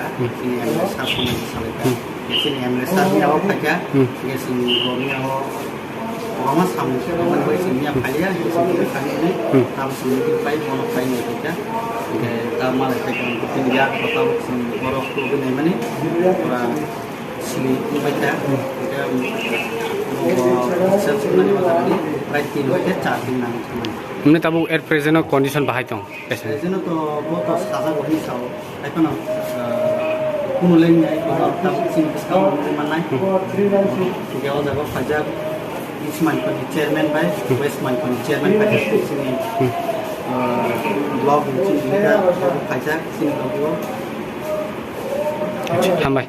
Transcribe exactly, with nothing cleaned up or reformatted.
kha, Hmm. chini M L A sir phone salai kha. Hmm. Chini M L A sir ni abo phai kha, Hmm. hingke chini bo ni abo kwbangma samung se kwbangma bai chini ya phai ya, hingke chini bo thani ni, Hmm. tamo chini meeting pai, bono phai ni phai kha. Hingke ta malai phai kha, chini ya kota bo chini borok tubui nai mani, pura sili bai kha. Hingke bo sel suknani ma jagani, prai tin hoi khe char din nang thangmani. Himne tabuk at present o condition bahai tong? Patient. Patient to bo to sajak bo hinwi sao. Hai phano, ah, kuno leng nai, bono tabuk chini bwskango nugwi mannai. Hmm. Hingke o jaga o phaijak East Manikpani chairman bai, Hmm. West Manikpani chairman bai, chini, Hmm. ah, block ni chini leader bai phaijak chini logi o. Hambai.